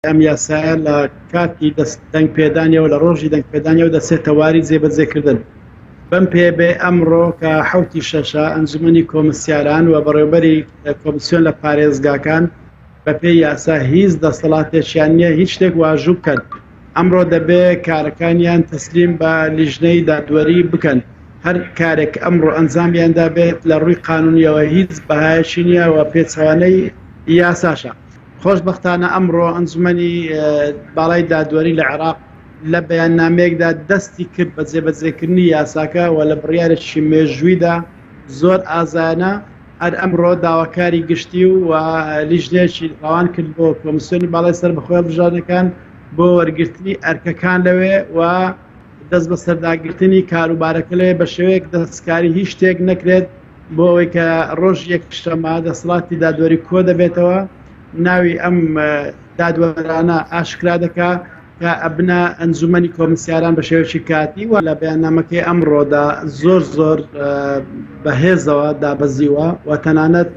ئەم یاسایە لە کاتی دەست دەنگ پێدانیەوە لە ڕۆژی دەنگ پێدانیەوە دەچێتە واری جێبەجێکردن. بەم پێیە بێ ئەمڕۆ کە حەوتی شەشە ئەنجومەنی کۆمسیاران و بەڕێوبەری کۆمسیۆن لە پارێزگاکان بەپێی یاسا هیچ دەسەڵاتێکیان نییە هیچ شتێک واژوو بکەن. ئەمڕۆ دەبێ کارەکانیان تەسلیم بە لیژنەی دادوەری بکەن. هەر کارێک ئەمڕۆ ئەنجامیان دابێت لە ڕووی قانونیەوە هیچ بەهایەکی نییە و پێچەوانەی یاساشە. خۆشبەختانە ئەمڕۆ ئەنجومەنی باڵای دادوەری لە عێراق لە بەیاننامەیەکدا دەستی کرد بە جێبەجێکردنی یاساکە و لە بڕیارێکی مێژوویدا زۆر ئازایانە هەر ئەمڕۆ داواکاری گشتی و لیژنەیەکی ڕەوان کرد بۆ کۆمیسیۆنی باڵای سەربەخۆی هەڵبژاردنەکان بۆ وەرگرتنی ئەرکەکان لەوێ و دەست بەسەرداگرتنی کاروبارەکە لەوێ بە شێوەیەک دەستکاری هیچ شتێک نەکرێت بۆ ئەوەی کە ڕۆژی یەکشەممە دەسەڵاتی دادوەری کۆ دەبێتەوە ناوی ئەم دادوەرانە ئاشکرا دەکا کە ئەبنە ئەنجومەنی کۆمسیاران بە شێوەیەکی کاتی و لە بەیاننامەکەی ئەمڕۆدا زۆر زۆر بەهێزەوە دابەزیوە و تەنانەت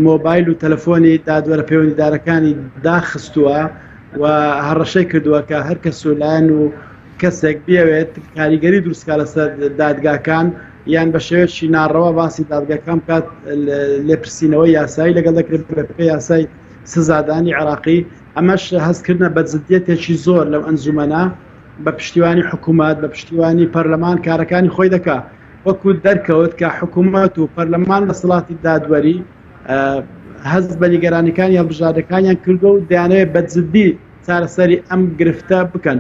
مۆبایل و تەلەفۆنی دادوەرە پەیوەندیدارەکانی داخستووە و هەڕەشەی کردووە کە هەر کەس و لایەن و کەسێک بیەوێت کاریگەری دروستکا لەسەر دادگاکان یان بە شێوەیەکی ناڕەوا باسی دادگاکان بکات لێپرسینەوەی یاسایی لەگەڵ دەکرێت بەپێی یاسای سزادانی عێراقی ئەمەش هەستکردنە بە جدیەتێکی زۆر لەو ئەنجومەنە بە پشتیوانی حکوومەت بە پشتیوانی پەرلەمان کارەکانی خۆی دەکا وەکو دەرکەوت کە حکوومەت و پەرلەمان دەسەڵاتی دادوەری هەست بە نیگەرانیەکانی هەڵبژاردەکانیان کردووە و دەیانەوێت بە جدی چارەسەری ئەم گرفتە بکەن.